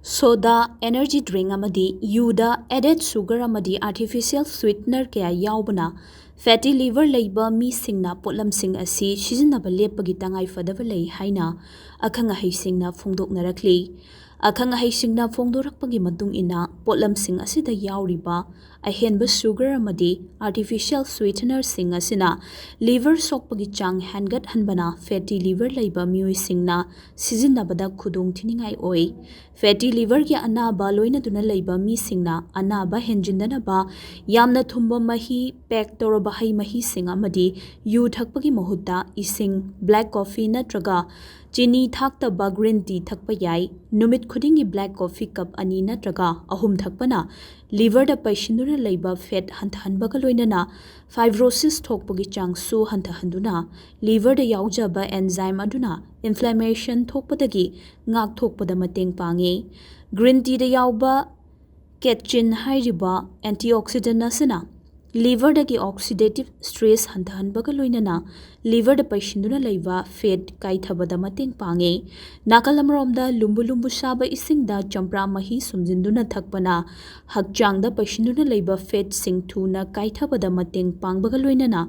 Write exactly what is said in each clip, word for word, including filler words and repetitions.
Soda, energy drink ꯑꯃꯗꯤ ꯌꯨꯗ added sugar ꯑꯃꯗꯤ artificial sweetener ꯀꯌꯥ ꯌꯥꯎꯕꯅ fatty liver ꯂꯩꯕ ꯃꯤꯁꯤꯡꯅ ꯄꯣꯠꯂꯝꯁꯤꯡ ꯑꯁꯤ ꯁꯤꯖꯤꯟꯅꯕ ꯂꯦꯞꯄꯒꯤ ꯇꯉꯥꯏ ꯐꯗꯕ ꯂꯩ ꯍꯥꯏꯅ ꯑꯈꯪ ꯑꯍꯩꯁꯤꯡꯅ ꯐꯣꯡꯗꯣꯛꯅꯔꯛꯂꯤ꯫ ꯑꯈꯪ ꯑꯍꯩꯁꯤꯡꯅ ꯐꯣꯡꯗꯣꯔꯛꯄꯒꯤ ꯃꯇꯨꯡ ꯏꯟꯅ, ꯄꯣꯠꯂꯝꯁꯤꯡ ꯑꯁꯤꯗ ꯌꯥꯎꯔꯤꯕ ꯑꯍꯦꯟꯕ sugar ꯑꯃꯗꯤ artificial sweetenerꯁꯤꯡ ꯑꯁꯤꯅ liver ꯁꯣꯛꯄꯒꯤ ꯆꯥꯡ ꯍꯦꯟꯒꯠꯍꯟꯕꯅ fatty liver ꯂꯩꯕ ꯃꯤꯑꯣꯏꯁꯤꯡꯅ ꯁꯤꯖꯤꯟꯅꯕꯗ ꯈꯨꯗꯣꯡꯊꯤꯅꯤꯡꯉꯥꯏ ꯑꯣꯏ꯫ Fatty liverꯒꯤ ꯑꯅꯥꯕ ꯂꯣꯏꯅꯗꯨꯅ ꯂꯩꯕ ꯃꯤꯁꯤꯡꯅ ꯑꯅꯥꯕ ꯍꯦꯟꯖꯤꯟꯗꯅꯕ ꯌꯥꯝꯅ ꯊꯨꯝꯕ ꯃꯍꯤ, pack ꯇꯧꯔꯕ ꯍꯩ ꯃꯍꯤꯁꯤꯡ ꯑꯃꯗꯤ ꯌꯨ ꯊꯛꯄꯒꯤ ꯃꯍꯨꯠꯇ ꯏꯁꯤꯡ, black coffee ꯅꯠꯇ꯭ꯔꯒ ꯆꯤꯅꯤ ꯊꯥꯛꯇꯕ green tea ꯊꯛꯄ ꯌꯥꯏ꯫ ꯅꯨꯃꯤꯠ ꯈꯨꯗꯤꯡꯒꯤ black coffee cup ꯑꯅꯤ ꯅꯠꯇ꯭ꯔꯒ ꯑꯍꯨꯝ ꯊꯛꯄꯅ liverꯗ ꯄꯩꯁꯤꯟꯗꯨꯅ ꯂꯩꯕ fat ꯍꯟꯊꯍꯟꯕꯒ ꯂꯣꯏꯅꯅ fibrosis ꯊꯣꯛꯄꯒꯤ ꯆꯥꯡꯁꯨ ꯍꯟꯊꯍꯟꯗꯨꯅ liverꯗ ꯌꯥꯎꯖꯕ enzyme ꯑꯗꯨꯅ inflammation ꯊꯣꯛꯄꯗꯒꯤ ꯉꯥꯛꯊꯣꯛꯄꯗ ꯃꯇꯦꯡ ꯄꯥꯡꯉꯤ꯫ Green teaꯗ ꯌꯥꯎꯕ catechin ꯍꯥꯏꯔꯤꯕ antioxidant ꯑꯁꯤꯅ liverꯗꯒꯤ oxidative stress ꯍꯟꯊꯍꯟꯕꯒ ꯂꯣꯏꯅꯅ liverꯗ ꯄꯩꯁꯤꯟꯗꯨꯅ ꯂꯩꯕ fat ꯀꯥꯏꯊꯕꯗ ꯃꯇꯦꯡ ꯄꯥꯡꯉꯤ꯫ ꯅꯥꯀꯜ ꯑꯃꯔꯣꯝꯗ, ꯂꯨꯝꯕꯨ ꯂꯨꯝꯕꯨ ꯁꯥꯕ ꯏꯁꯤꯡꯗ ꯆꯝꯄ꯭ꯔꯥ ꯃꯍꯤ ꯁꯨꯝꯖꯤꯟꯗꯨꯅ ꯊꯛꯄꯅ ꯍꯛꯆꯥꯡꯗ ꯄꯩꯁꯤꯟꯗꯨꯅ ꯂꯩꯕ fatꯁꯤꯡ ꯊꯨꯅ ꯀꯥꯏꯊꯕꯗ ꯃꯇꯦꯡ ꯄꯥꯡꯕꯒ ꯂꯣꯏꯅꯅ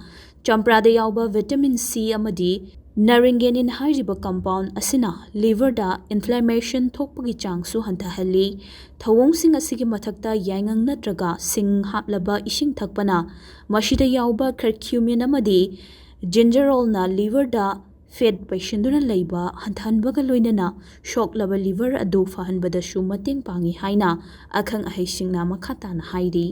ꯆꯝꯄ꯭ꯔꯥꯗ ꯌꯥꯎꯕ vitamin C ꯑꯃꯗꯤ naringenin ꯍꯥꯏꯔꯤꯕ compound ꯑꯁꯤꯅ liverꯗ inflammation ꯊꯣꯛꯄꯒꯤ ꯆꯥꯡꯁꯨ ꯍꯟꯊꯍꯜꯂꯤ꯫ ꯊꯧꯑꯣꯡꯁꯤꯡ ꯑꯁꯤꯒꯤ ꯃꯊꯛꯇ, ꯌꯥꯏꯉꯪ ꯅꯠꯇ꯭ꯔꯒ ꯁꯤꯡ ꯍꯥꯞꯂꯕ ꯏꯁꯤꯡ ꯊꯛꯄꯅ ꯃꯁꯤꯗ ꯌꯥꯎꯕ curcumin ꯑꯃꯗꯤ gingeroleꯅ liverꯗ fat ꯄꯩꯁꯤꯟꯗꯨꯅ ꯂꯩꯕ ꯍꯟꯊꯍꯟꯕꯒ ꯂꯣꯏꯅꯅ ꯁꯣꯛꯂꯕ liver ꯑꯗꯨ ꯐꯍꯟꯕꯗꯁꯨ ꯃꯇꯦꯡ ꯄꯥꯡꯏ ꯍꯥꯏꯅ ꯑꯈꯪ ꯑꯍꯩꯁꯤꯡꯅ ꯃꯈꯥ ꯇꯥꯅ ꯍꯥꯏꯔꯤ꯫